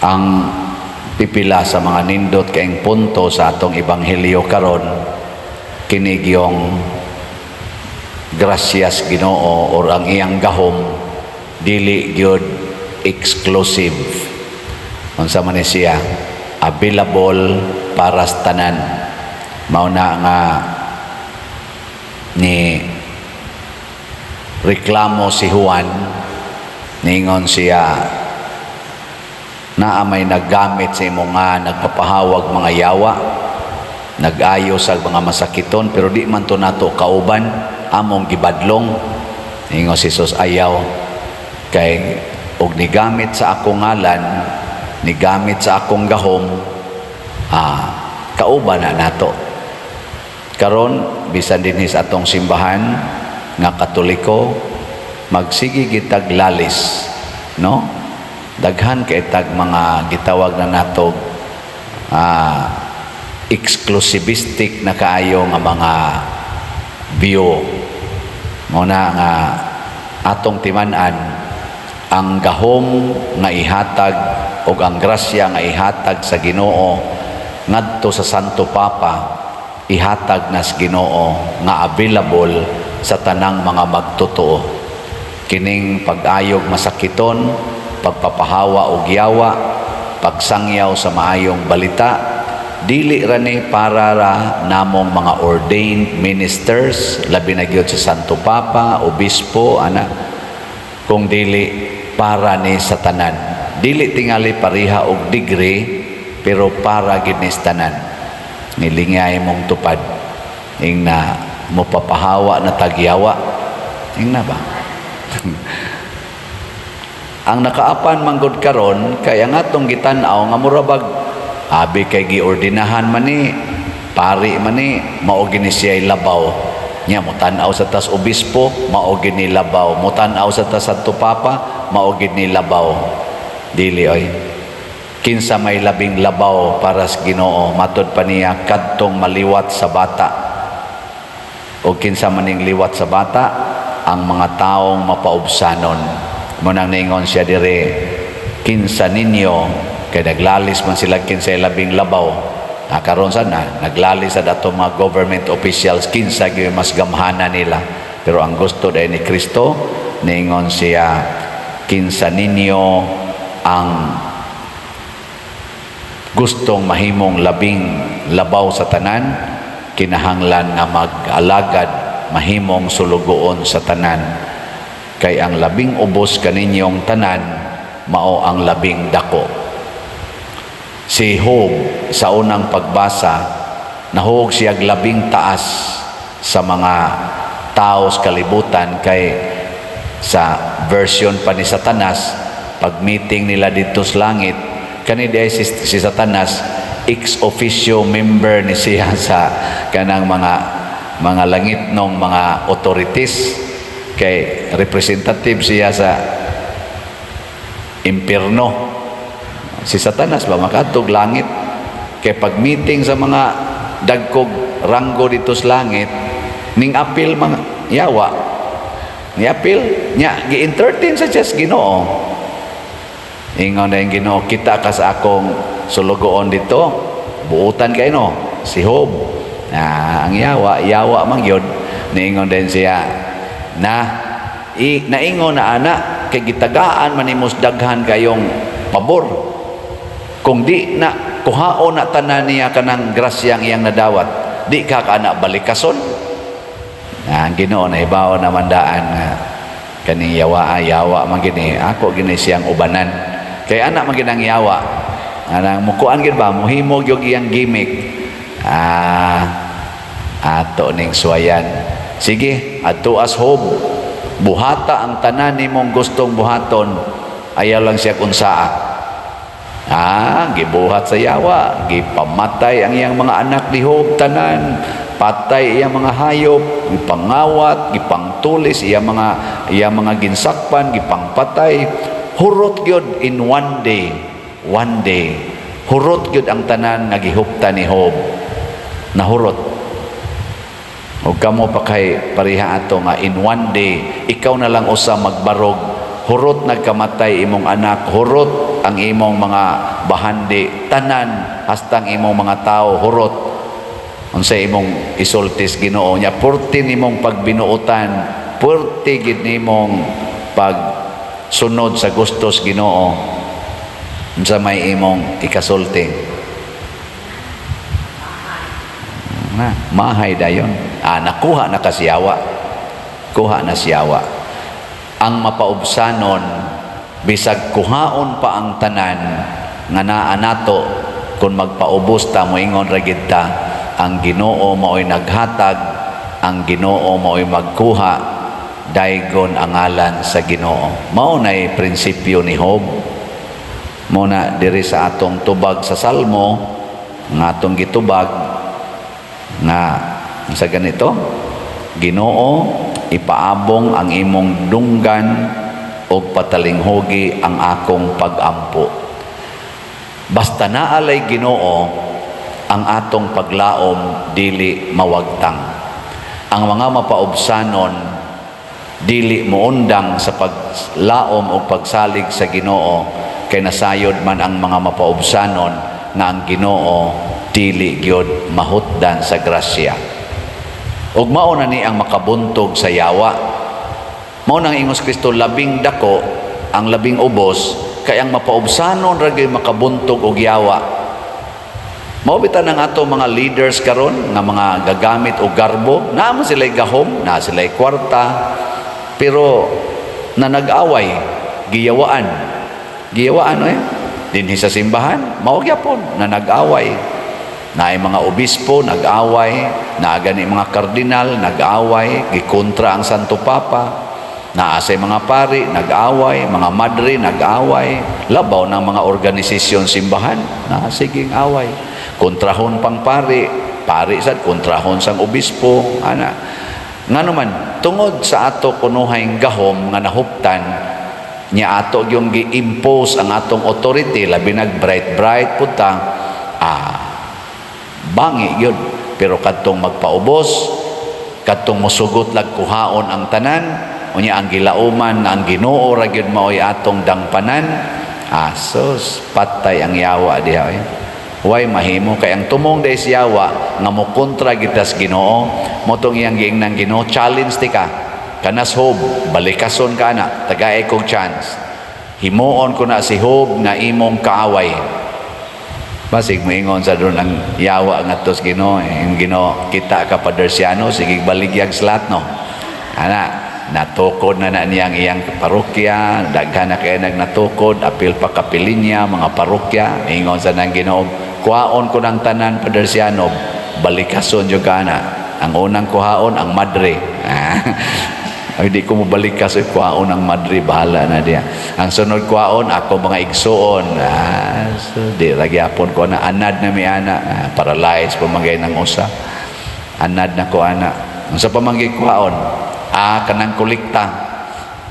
Ang pipila sa mga nindot kaayong punto sa atong ebanghelyo karon, kini gyung grasya sa Ginoo or ang iyang gahom dili gyud exclusive. Unsa man ni siya, available para sa tanan. Mao na nga ni reklamo si Juan, ningon siya, "Naa may naggamit sa imo nga nagpapahawag mga yawa, nag-ayo sa mga masakiton, pero di man to nato kauban, among gibadlong." Ingon si Jesus, "Ayaw, kay og nigamit sa akong ngalan, nigamit sa akong gahom, kauban na nato." Karon, bisan dinhi sa atong simbahan nga Katoliko, magsige kitag lalis, no? Daghan kay tag mga gitawag na nato exclusivistic na kaayo nga mga view. Mao na nga atong timan-an ang gahom nga ihatag o ang grasya nga ihatag sa Ginoo ngadto sa Santo Papa, ihatag na sa Ginoo nga available sa tanang mga magtotoo. Kining pag-ayog masakiton, pagpapahawa og yawa, pagsangyaw sa maayong balita, dili ra ni para ra namong mga ordained ministers, labi na gyud sa Santo Papa, obispo ana, kung dili para ni sa tanan. Dili tingali pareha og degree, pero para gid ni sa tanan. Nilingay mong tupad, ing na mopapahawa na tag yawa, ing na ba ang nakaapan manggod karon, kay ang atong gitan-aw nga mura bag abi kay giordinahan man ni, pari man ni, mao gini siya labaw nya. Mutan-aw sa tas obispo, mao gini labaw. Mutan-aw sa tas Santo Papa, mao gini labaw. Dili oy. Kinsa may labing labaw para sa Ginoo? Matod pa niya, kadtong maliwat sa bata. O kinsa maning liwat sa bata? Ang mga taong mapaubsanon. Mao nang ningon siya dire, kinsa ninyo, kay naglalis man sila kinsa labing labaw. Ah, karon sana naglalis sa dato mga government officials kinsa gyud mas gamhana nila. Pero ang gusto dahil ni Kristo, ningon siya, kinsa ninyo ang gustong mahimong labing labaw sa tanan, kinahanglan nga mag-alagad, mahimong sulugoon sa tanan, kay ang labing ubos kaninyong tanan, mao ang labing dako. Si Job, sa unang pagbasa, nahug siya labing taas sa mga tao sa kalibutan, kay sa version pa ni Satanas, pag meeting nila dito sa langit, kani di ay si Satanas ex officio member ni siya sa kanang mga langit nong mga authorities, kay representative siya sa impierno. Si Satanas ba makadtog langit, kay pag meeting sa mga dagkog ranggo dito sa langit, ning apil mga yawa, ni apil nya, gi-entertain sa siya sa Ginoo. Ingon na yung Ginoo, "Kita ka sa akong sulugoon dito, buutan kay no si Job." Na ang yawa, yawa man gyud, niingon din siya na naingon na ana kay gitagaan man nimo daghan kayong pabor. Kung di na kuhaon na tanan niya kanang grasyang iyang nadawat, di ka kana balikason? Na ang Ginoo nahibaw naman daan nga kaning yawa, yawa man gini, ako gini siyang ubanan, kay anak man ginang yawa anang mukuan gid ba, muhimo gyud iyang gimmick. Ato ning suwayan. "Sige, adto as Job, buhata ang tanan nimong gustong buhaton, ayaw lang siya kunsaa." Gibuhat sa yawa, gipamatay ang iyang mga anak ni Job tanan, patay iyang mga hayop, gipangawat, gipangtulis iyang mga ginsakpan, gipangpatay. Hurot gyud in one day. One day. Hurot gyud ang tanan nga gihupta ni Job. Nahurot. Og kamo pa kay pareha ato nga in one day ikaw na lang usa magbarog. Hurot nagkamatay imong anak, hurot ang imong mga bahandi, tanan hastang imong mga tao hurot. Unsa imong isulti sa Ginoo nya? Purti nimong pagbinuotan, purti gid nimong pagsunod sa gustos Ginoo. Unsa may imong ikasulti na? Mahay dayon. Ah, nakuha na ka siyawa, kuha na siyawa. Ang mapaubsanon, bisag kuhaon pa ang tanan nga naa nato, kung magpaubos ta, moingon ra gid ta, "Ang Ginoo mao'y naghatag, ang Ginoo mao'y magkuha, daygon ang ngalan sa Ginoo." Mao nay prinsipyo ni Job. Mo na diri sa atong tubag sa Salmo nga atong gitubag nga sa ganito, "Ginoo, ipaabong ang imong dunggan ug patalinghugi ang akong pagampo." Basta naalay Ginoo, ang atong paglaom dili mawagtang. Ang mga mapaubsanon dili moundang sa paglaom o pagsalig sa Ginoo, kay nasayod man ang mga mapaubsanon nga ang Ginoo dili gyud mahutdan sa grasya. Ug mao na ni ang makabuntog sa yawa. Mao nang ingos Kristo, labing dako ang labing ubos, kay ang mapaubsanon ra gyud makabuntog og yawa. Mao bitan ang ato mga leaders karon nga mga gagamit og garbo, naa man sila'y gahom, naa sila'y kwarta, pero na nag-away, giyawaan. Giyawaan eh. Dinhi sa simbahan, mao gyapon na nag-away. Naay mga obispo nag-away, naa gani mga kardinal nag-away, gikontra ang Santo Papa. Naa say mga pari nag-away, mga madre nag-away, labaw ng mga organisasyon simbahan, na siging away. Kontrahon pang pari, pari sad kontrahon sang obispo, ana. Ngano man, tungod sa ato kunuhay gahom nga nahuptan nya, ato yung gi-impose ang atong authority, labi nag bright bright pud ta, bangi yun. Pero kadtong magpaubos, kadtong mosugot lag kuhaon ang tanan, unya ang gilauman nga ang Ginoo ra gyud maoy atong dangpanan, asos, patay ang yawa diha eh. Way mahimo, kay ang tumong day si yawa nga mokontra gitas Ginoo, motong iyang giingnan Ginoo, "Challenge ti ka kanas Job, balikason ka na, tagay kog chance, himuon ko na si Job nga imong kaaway." Basig moingon sa doon ang yawa nga tos Ginoo, eh, yung Ginoo, "Kita ka pa Dersiano, sige baligyag slat no." Ana, natukod na na niyang iyang parokya, daghan na kay nagnatukod, apil pa kapilinya, mga parokya. Ingon sa nang Ginoo, "Kuhaon ko ng tanan, Padersiano, balikason jud ka na." Ang unang kuhaon, ang madre. Ay, di ko mo balikas, ay, kuhaon ang madre, bahala na diya. Ang sunod kuhaon, ako mga igsuon. Ah, so, di ragyapon ko na, anad na mi ana, ah, paralyzed pamagay ng usa. Anad na ko ana. Ang sa pamanggay kuhaon, kanang kolekta,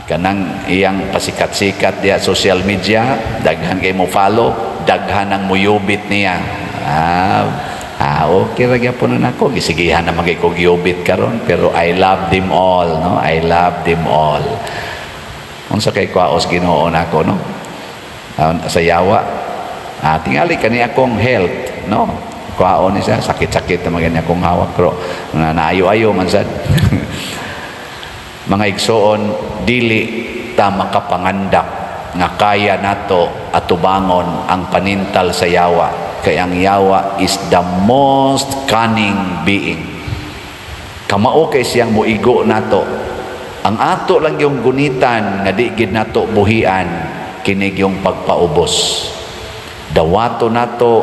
kanang iyang pasikat-sikat diya social media, daghan kay mo follow, daghan ang muyubit niya. Ah, okay ra gyapon na nako, gisigihan na magay ko giyubit karon, pero I love them all, no? I love them all. Unsa kay kwaos Ginoo nako, no? Ah, sa yawa. Ah, tingali kani akong health, no? Kwaon ni siya, sakit-sakit na magani akong hawak, pero na naayo-ayo man sad. Mga igsoon, dili ta makapangandak nga kaya nato atubangon ang panintal sa yawa, kay ang yawa is the most cunning being. Kamao kay siyang muigo nato. Ang ato lang yung gunitan nga di gid nato buhian kinig yung pagpaubos. Dawato nato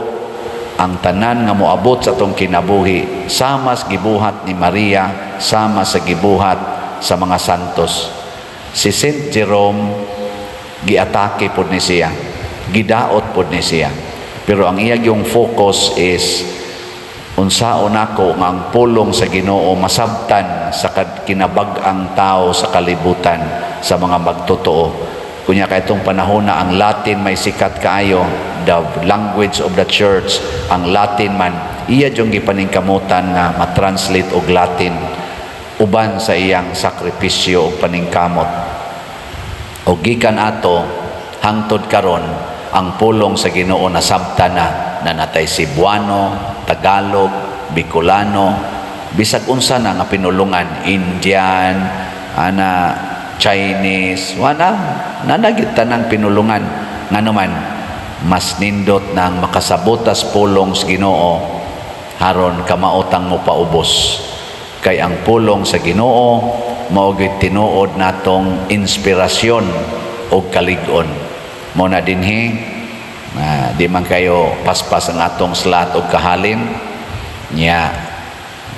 ang tanan nga moabot sa atong kinabuhi sama sa gibuhat ni Maria, sama sa gibuhat sa mga santos. Si Saint Jerome, giatake pod ni siya, gidaot pod ni siya, pero ang iya yung focus is unsaon nako nga ang pulong sa Ginoo masabtan sa kinabag-ang tao sa kalibutan, sa mga magtotoo. Kunya kay itong panahon na ang Latin may sikat kaayo, the language of the church, ang Latin man, iya yung gipaningkamutan nga matranslate og Latin uban sa iyang sakripisyo o paningkamot. O gikan ato hangtod karon, ang pulong sa Ginoo nasabta na na natay Cebuano, Tagalog, Bicolano, bisag unsa na nga pinulungan, Indian, ana, Chinese, wala nanagit tanang pinulungan. Ngano man mas nindot nang makasabotas pulong sa Ginoo haron kamaotang mo paubos, kay ang pulong sa Ginoo mao gyud tinuod natong inspirasyon og kalig-on. Mo na dinhi na di man kayo paspas ang atong slot og kahalin nya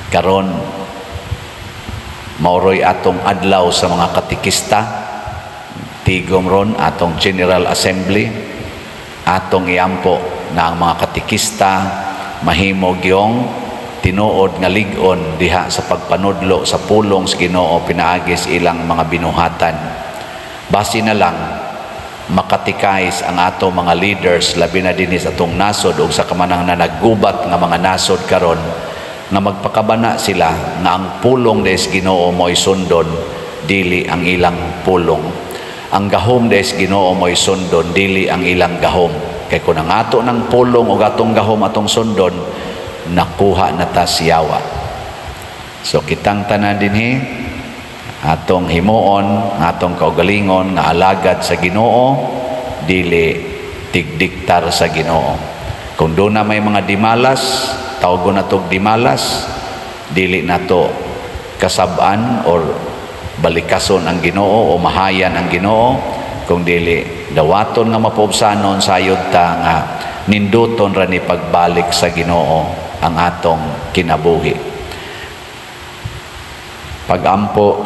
karon. Mauroy atong adlaw sa mga katikista, tigom ron atong General Assembly. Atong iampo na ang mga katikista mahimo gyong tinuod nga lig-on diha sa pagpanudlo sa pulong sa Ginoo pinaagis ilang mga binuhatan. Basi na lang makatikais ang ato mga leaders, labi na dinhi sa atong nasod ug sa kamanang na naggubat nga mga nasod karon, nga magpakabana sila nga ang pulong des Ginoo mo'y sundon, dili ang ilang pulong. Ang gahom des Ginoo mo'y sundon, dili ang ilang gahom, kay kung ang ato ng pulong o atong gahom atong sundon, nakuha na ta siyawa. So kitang tanan dinhi, atong himuon atong kaugalingon nga alagad sa Ginoo, dili tigdiktar sa Ginoo. Kung doon na may mga dimalas, tawgon na tog dimalas, dili nato kasab-an or balikason ang Ginoo o mahayan ang Ginoo, kung dili dawaton nga mapaubsanon sayod ta nga ninduton ra ni pagbalik sa Ginoo ang atong kinabuhi. Pagampo.